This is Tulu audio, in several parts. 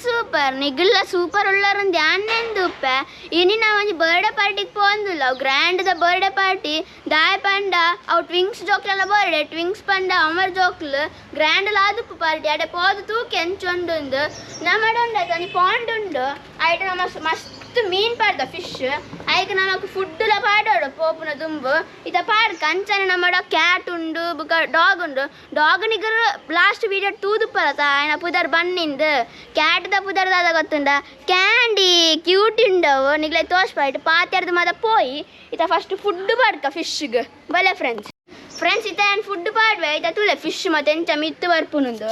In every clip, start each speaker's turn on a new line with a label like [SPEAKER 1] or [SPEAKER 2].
[SPEAKER 1] Super ನಿಗುಲ್ಲ super ಉಳ್ಳರಂದು ಯಾನ್ನೆಂದುಪ್ಪೆ ಇನಿ ನಾವು ಒಂಜಿ ಬರ್ಡೇ ಪಾರ್ಟಿಗೆ ಪೋಂದುಲ್ಲ ಅವು ಗ್ರ್ಯಾಂಡ್ the birthday party ದಾಯ ಪಂಡ ಅವು ಟ್ವಿಂಗ್ಸ್ ಜೋಕ್ಲೆಲ್ಲ ಬರ್ಡೇ ಟ್ವಿಂಗ್ಸ್ ಪಂಡ ಅಮರ್ ಜೋಕ್ಲು ಗ್ರ್ಯಾಂಡ್ ಲಾದುಪ್ಪು ಪಾರ್ಟಿ ಅಡೆ ಪೋದು ತೂಕೆ ಎಂಚೊಂಡುಂದು ನಮ್ಮಡ ಉಂಡು ಒಂಜಿ ಪಾಂಡ್ ಉಂಡು ಐಟ್ ನಮ್ಮ ಮಸ್ತ್ ಮೀನ್ ಪಾಡ್ದ ಫಿಶ್ ಐಕ್ ನಮಕ್ ಫುಡ್ಲ ಪಾಡೋಡು ಪೋಪುನ ದುಂಬು ಇತ ಪಾಡ್ ಕಂಚನೆ ನಮ್ಮಡ ಕ್ಯಾಟ್ ಉಂಡು ಬುಕ ಡಾಗ್ ಉಂಡು ಡಾಗ್ ನಿಗರು ಲಾಸ್ಟ್ ವೀಡಿಯೋ ತೂದುಪ್ಪಲತ ಆಯ್ನ ಪುದರ್ ಬನ್ನಿಂದು ಕ್ಯಾಟ್ the ಪುದರ್ ದಾದ ಗೊತ್ತುಂಡ ಕ್ಯಾಂಡಿ ಕ್ಯೂಟ್ ಉಂಡವು ನಿಗ್ಲೆ ತೋಷ್ಪಾಯ್ತು ಪಾತೆರ್ದು ಮಾತ ಪೋಯಿ ಇತ ಫಸ್ಟ್ ಫುಡ್ ಪಾಡ್ಕ ಫಿಶ್ಗೆ ಬಲೆ ಫ್ರೆಂಡ್ಸ್ ಫ್ರೆಂಡ್ಸ್ ಇತ ಏನು ಫುಡ್ ಪಾಡ್ವೆ ಇತ ತುಲೆ ಫಿಶ್ ಮತ್ತೆ ಎಂಚ ಮಿತ್ತು ಬರ್ಪುನುಂದು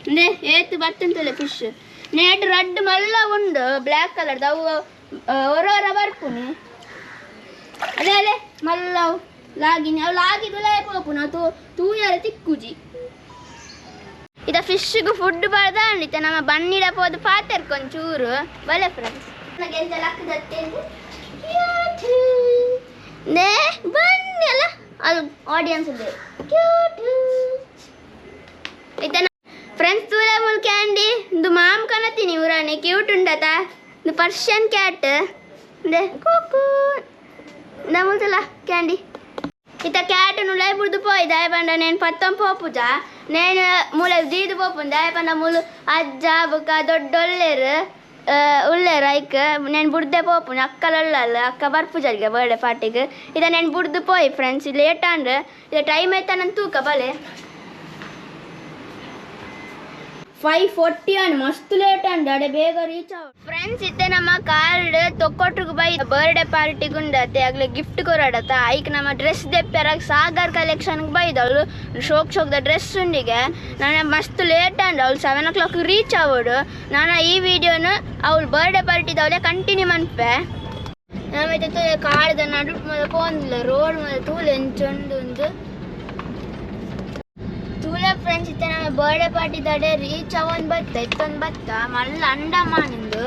[SPEAKER 1] ಅಂದೆ ಏತು ಬತ್ತುಂತುಲೆ ಫಿಶ್ ನೇಟ್ ರಡ್ಡ್ ಮಲ್ಲ ಉಂಡು ಬ್ಲ್ಯಾಕ್ ಕಲರ್ ಅವು ಒರೋರ ಬರ್ಪುನಿ ಅದೇ ಅದೇ ಮಲ್ಲವು ಲಾಗಿನಿ ಅವು ಲಾಗಿದುಲೇ ಪೋಪುನ ತೂ ತೂಯರ ತಿಕ್ಕುಜಿ ಇದ ಫಿಶ್ಗೆ ಫುಡ್ ಬಾರ್ದ ಇತ್ತ ನಮ್ಮ ಬನ್ನಿಡ ಪೋದು ಪಾತೆರ್ ಕೊಂಚೂರು ಬಲೆ ಫ್ರೆಂಡ್ಸ್ ನನಗೆ ಎಂತ ಲಕ್ಕದತ್ತೆ ನೇ ಬನ್ನಿ ಅಲ್ಲ ಅದು ಆಡಿಯನ್ಸ್ ಇದೆ ಕ್ಯೂಟ್ ಇತ್ತ ಫ್ರೆಂಡ್ಸ್ ತೂಲೆ ಮುಲ್ ಕ್ಯಾಂಡಿ ಇಂದು ಮಾಮ್ ಕನತೀನಿ ಊರಾನೆ ಕ್ಯೂಟ್ ಉಂಡತ ಇಂದು ಪರ್ಷಿಯನ್ ಕ್ಯಾಟ್ ಇಂದೆ ಕೂಕು ಮುಲ್ತಲ್ಲ ಕ್ಯಾಂಡಿ ಇತ್ತ ಕ್ಯಾಟ್ ನುಲೈ ಬುಡ್ದು ಪೋಯ್ ದಾಯ ಪಂಡ ನೇನು ಪತ್ತಂ ಪೋಪುಜ ನೇನು ಮೂಲೆ ದೀದು ಪೋಪುನ್ ದಾಯ ಪಂಡ ಮುಲು ಅಜ್ಜ ಬುಕ್ಕ ದೊಡ್ಡೊಲ್ಲೇರು ಉಲ್ಲೇರು ಐಕ್ ನೇನು ಬುಡ್ದೆ ಪೋಪುನ್ ಅಕ್ಕಲೊಲ್ಲಲ್ಲ ಅಕ್ಕ ಬರ್ಪುಜಲ್ಗೆ ಬರ್ಡೇ ಪಾರ್ಟಿಗೆ ಇದ ನೇನು ಬುಡ್ದು ಪೋಯ್ ಫ್ರೆಂಡ್ಸ್ ಲೇಟ್ ಆಂಡ್ ಇದು ಟೈಮ್ ಆಯ್ತಾ ನನ್ನ ತೂಕ ಬಲೆ 5:40 ಅಂಡ್ ಮಸ್ತ್ ಲೇಟ್ ಅಂಡ್ ಅಡೆ ಬೇಗ ರೀಚ್ ಅವ್ ಫ್ರೆಂಡ್ಸ್ ಇತ್ತೆ ನಮ್ಮ ಕಾರ್ಡ್ ತೊಕ್ಕೊಟ್ರಿಗೆ ಬೈ ಬರ್ಡೇ ಪಾರ್ಟಿಗೆ ಉಂಡತೆ ಆಗ್ಲೇ ಗಿಫ್ಟ್ ಕೊರಡತ ಐಕ್ ನಮ್ಮ ಡ್ರೆಸ್ ದೆಪ್ಪೆರಾಗ ಸಾಗರ್ ಕಲೆಕ್ಷನ್ಗೆ ಬೈದವಳು ಶೋಕ್ ಶೋಕ್ದ ಡ್ರೆಸ್ ಉಂಡಿಗೆ ನಾನು ಮಸ್ತ್ ಲೇಟ್ ಅಂಡ್ ಅವಳು 7 o'clock reach ಆವಡು ನಾನು ಈ ವಿಡಿಯೋನು ಅವಳು ಬರ್ಡೇ ಪಾರ್ಟಿದವಳೆ ಕಂಟಿನ್ಯೂ ಮನ್ಪೆ ನಮ್ಮ ಕಾರ್ದ ನಡು ಮೊದಲು ಪೋಂದಿಲ್ಲ ರೋಡ್ ಮೊದಲು ತೂಲೆ ಎಂಚೊಂಡು ಉಂದು ತೂಲ ಫ್ರೆಂಡ್ಸ್ ಇತ್ತೆ ನಮ್ಮ ಬರ್ಡೇ ಪಾರ್ಟಿ ದಡೆ ರೀಚ್ ಅವನ್ ಬತ್ತ ಇತ್ತೊಂದು ಬತ್ತ ಮಲ್ಲ ಅಂಡಮಾನಿಂದು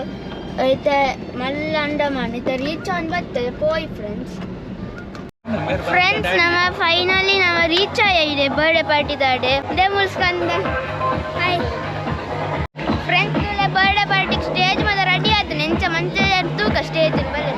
[SPEAKER 1] ಇತ್ತೆ ಮಲ್ಲ ಅಂಡಮಾನ್ ಇತ್ತೆ ರೀಚ್ ಅವನ್ ಬತ್ತ ಪೋಯ್ ಫ್ರೆಂಡ್ಸ್ ಫ್ರೆಂಡ್ಸ್ ನಮ್ಮ ಫೈನಲಿ ನಮ್ಮ ರೀಚ್ ಆಗಿದೆ ಬರ್ಡೇ ಪಾರ್ಟಿ ದಡೆ ಇದೇ ಮುಲ್ಸ್ಕಂದ ಹಾಯ್ ಫ್ರೆಂಡ್ಸ್ ತೂಲೆ ಬರ್ಡೇ ಪಾರ್ಟಿಗೆ ಸ್ಟೇಜ್ ಮಾತ್ರ ರೆಡಿ ಆಯ್ತು ನೆಂಚ ಮಂಚ ತೂಕ ಸ್ಟೇಜ್ ಬಲ್ಲೆ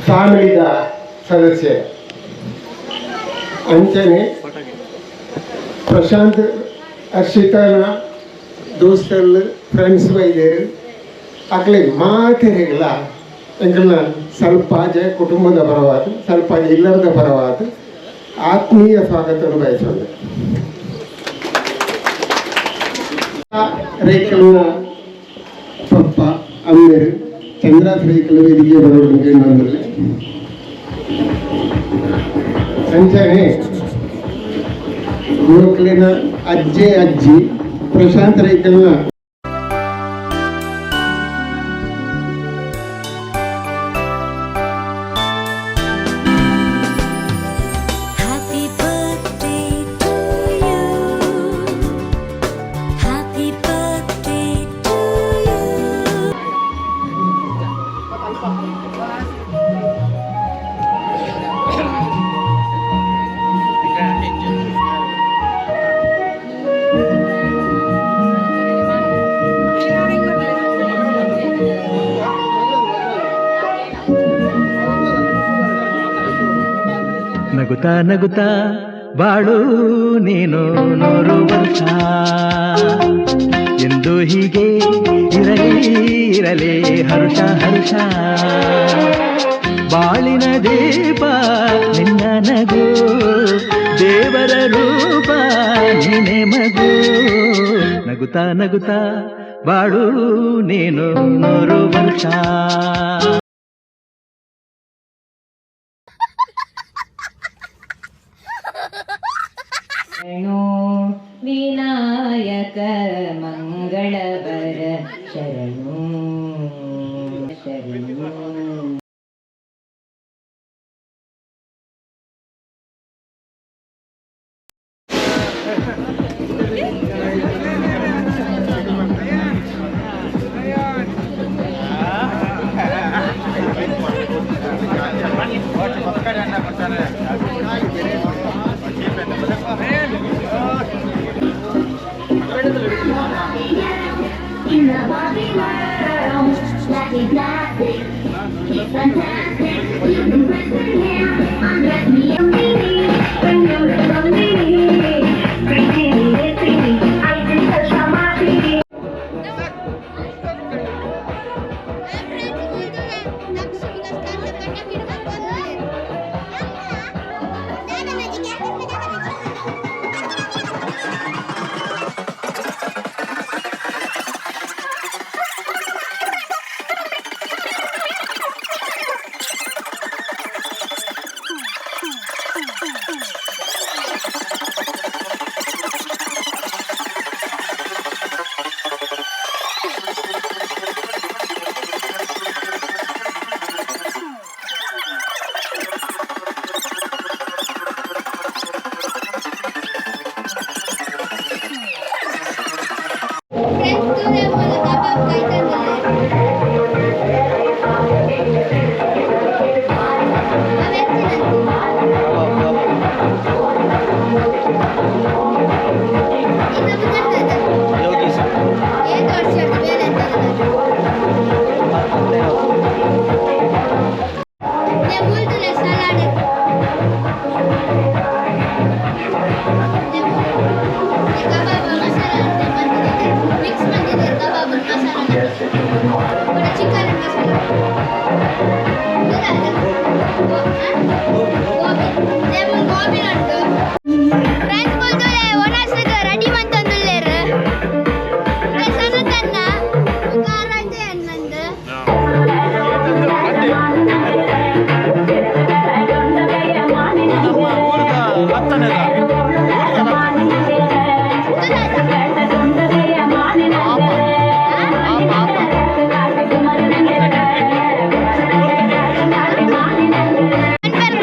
[SPEAKER 2] ಫ್ಯಾಮಿಲಿದ ಸದಸ್ಯ ಅಂಚನೆ ಪ್ರಶಾಂತ್ ಹರ್ಷಿತನ ದೋಸ್ತಲ್ ಫ್ರೆಂಡ್ಸ್ ಬೈದೇರು ಅಕ್ಲೆ ಮಾತೆರೆಗಳ ಎಂಕಲ್ನ ಸ್ವಲ್ಪ ಕುಟುಂಬದ ಪರವಾದ ಸ್ವಲ್ಪ ಇಲ್ಲರದ ಪರವಾದ ಆತ್ಮೀಯ ಸ್ವಾಗತವನ್ನು ಬಯಸೋದು. ರೇಖಲ್ನ ಪಪ್ಪ ಅಮ್ಮೇರು ಚಂದ್ರಾಸ್ ರೇಖಲ್ ವೇದಿಕೆ ಬರೋಡು ಬಂದಿರಲಿ. ಅಂಚನೆ ಯುವಕಲಿನ ಅಜ್ಜೆ ಅಜ್ಜಿ Prashant ರೈಕಲ್ನ
[SPEAKER 3] Happy birthday to you. Happy birthday to you.
[SPEAKER 4] ನಗುತ್ತಾ ನಗುತ್ತಾ ಬಾಳು ನೀನು 100 ವರ್ಷ. ಎಂದು ಹೀಗೆ ಇರಲಿ ಇರಲಿ ಹರುಷ ಹರುಷ. ಬಾಳಿನ ದೀಪ ನಿನ್ನ ನಗು, ದೇವರ ರೂಪ ನೀನೆ ಮಗು. ನಗುತ್ತಾ ನಗುತ್ತಾ ಬಾಳು ನೀನು 100 ವರ್ಷ.
[SPEAKER 5] ಶರಣು ವಿನಾಯಕ ಮಂಗಳವರ ಶರಣು ಶರಣು.
[SPEAKER 6] In the Barbie world, life is plastic, it's fantastic. You can press me here, undress me.
[SPEAKER 1] Friends, ತೂಲೆ ಮೂಲ ಕಬಾಬ್ ಕೈತಂದಿಲ್ಲ. ಏತ್ ವರ್ಷ ಬೇಲೆ ಅಂತ ಮೂಲ್ತುಲೆ ಸಲಾಡ್. ಕಬಾಬ್ ಮಸಾಲ ಮಿಕ್ಸ್ ಬಂದಿದೆ. ಕಬಾಬ್ ಮಸಾಲ, ಚಿಕನ್ ಮಸಾಲ, ಗೋಬಿ ಗೋಬಿ ಉಂಟು. ಫ್ರೆಂಡ್ಸ್, ಮುಲ್ತುಲೆ ಒಣಸಿಗೆ ರೆಡಿ ಮಂತಂದುಲ್ಲೇರು. ಸನತನ್ನ ಕಾರಂಜೆ ಅನ್ನಂದು.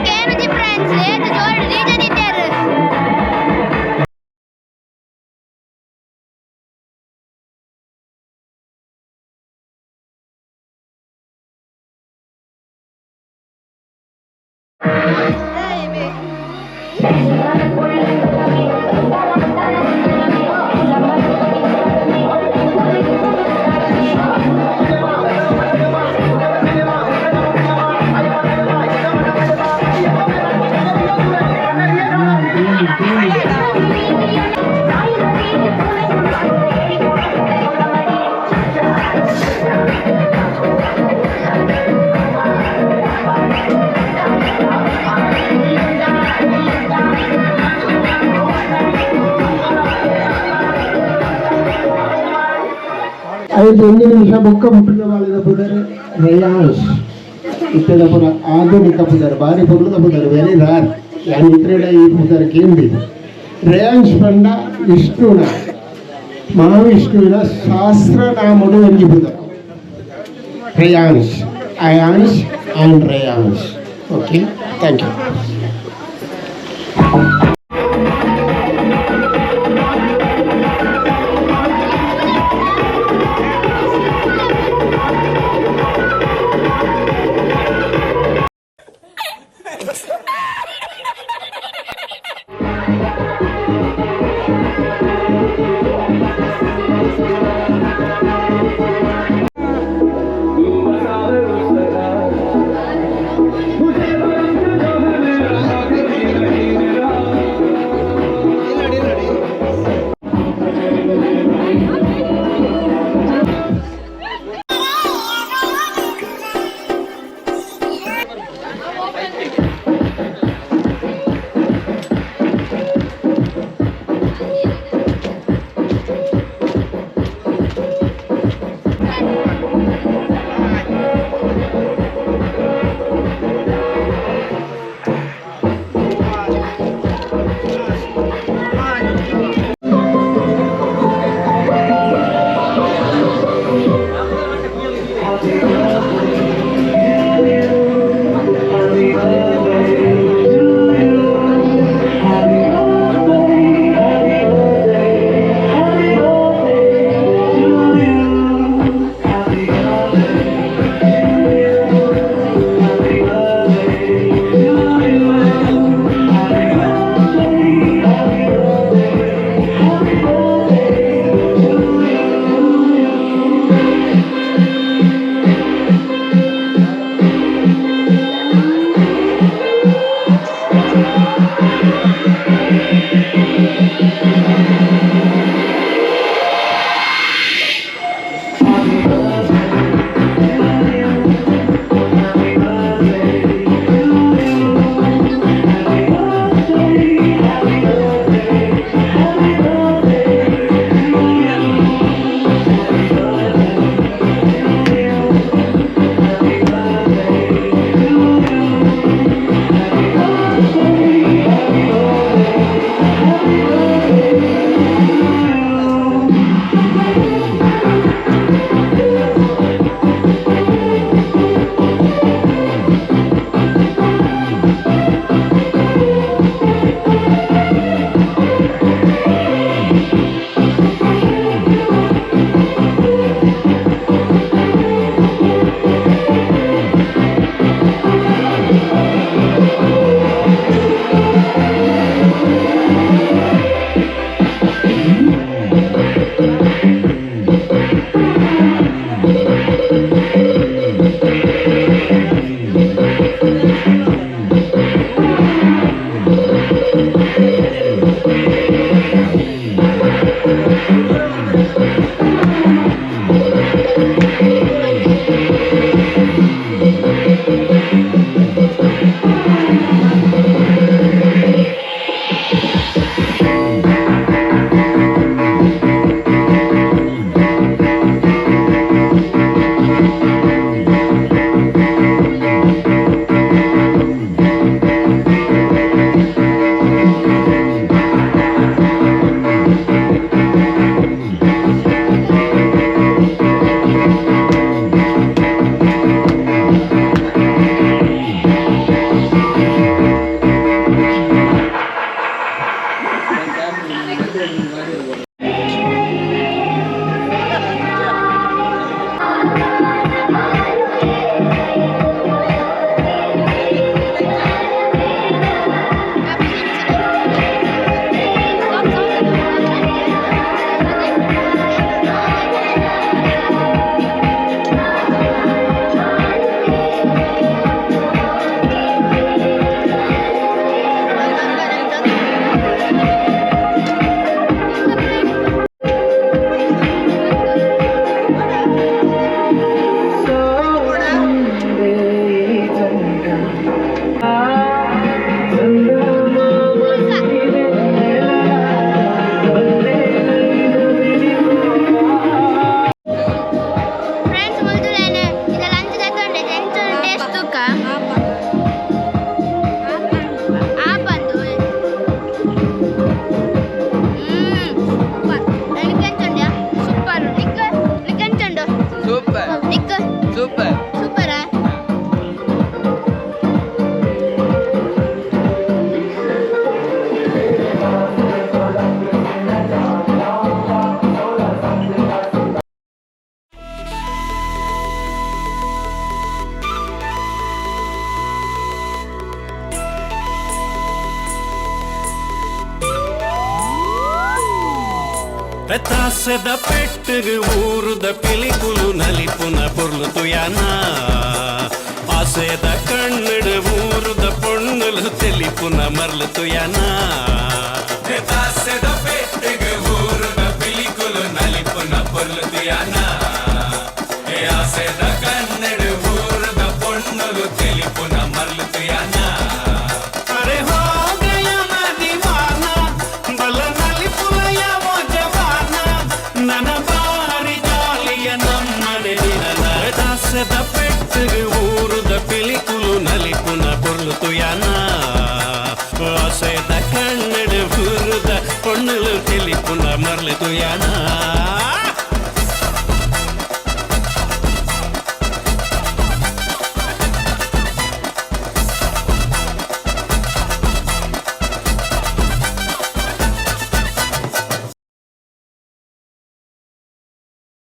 [SPEAKER 1] ಕೇನುಜಿ ಫ್ರೆಂಡ್ಸ್, ಏತ್ ಜೋರು ಡಿಜೆ ದಿತ್ತೇರು.
[SPEAKER 2] ಐದು ಒಂದು ನಿಮಿಷ ಬೊಕ್ಕ ಮುಟ್ಟಿನ ಬಾಳಿದ ಪುದರ್ ರೇಯಾಂಶ್. ಇತ್ತೆದ ಪುರ ಆಧುನಿಕ ಪುದರ್, ಬಾರಿ ಪೊರ್ಲುದ ಪುದರ್, ವೆರಿ ರಾರ್. ಯಾನ್ ಇತ್ರೆಡ ಈ ಪುದರ್ ಕೇಂದಿ. ರೇಯಾಂಶ್ ಪಂಡ ವಿಷ್ಣುನ, ಮಹಾವಿಷ್ಣುವಿನ ಸಹಸ್ರನಾಮಡು ಒಂಜಿ ಪುದರ್ ರೇಯಾಂಶ್. ಅಯಾಂಶ್ and Reyansh. Okay, thank you.
[SPEAKER 1] Friends, ಮುಲ್ದುಲೇನೆ ಇದು ಲಂಚ್ ತಗೊಂಡೆ ಎಂಚ ಟೇಸ್ಟ್ ತುಕ್ಕ ಆಪಂದು. ನಿಕ್ಕೆಂಚುಂಡ ಸೂಪರ್. ನಿಕ್ಕ ನಿಕ್ಕೆಂಚುಂಡು?
[SPEAKER 7] ಸೂಪರ್.
[SPEAKER 1] ನಿಕ್ಕ?
[SPEAKER 7] ಸೂಪರ್.
[SPEAKER 1] ಸೂಪರಾ?
[SPEAKER 8] ತಾಸದ ಪೆಟ್ಟುಗು ಊರುದ ಪಿಲಿಕುಲು ನಲಿಪುನ ಪೊರ್ಲು ತುಯಾನ, ಆಸೆದ ಕಣ್ಣಡು ಊರುದ ಪೊಣ್ಣುಲು ತೆಲಿಪುನ ಮರ್ಲು ತುಯಾನ. ತಾಸದ ಪೆಟ್ಟುಗು ಊರುದ ಪಿಲಿಕುಲು ನಲಿಪುನ ಪೊರ್ಲು ತುಯಾನ, ಆಸೆದ ಕಣ್ಣಡು ಊರುದ ಪೊಣ್ಣುಲು ತೆಲಿಪುನ ಮರ್ಲು ತುಯಾನ. ಅರೆ ಹೋ ಗಯ ದೀವಾನ, ಬಲ ನಲಿಪುಲಯ ಓ ಜವಾನ, ನನ ಬಾರಿ ಜಾಲಿಯ ನಮ್ಮನೆ ದಿನನ. ದಾಸದ ಪೆಟ್ಟುಗು ಊರುದ ಪಿಲಿಕುಲು ನಲಿಪುನ ಪೊರ್ಲು ತುಯಾನ, ಆಸೆದ ಕಣ್ಣಡು ಊರುದ ಪೊಣ್ಣುಲು ತೆಲಿಪುನ ಮರ್ಲು ತುಯಾನ.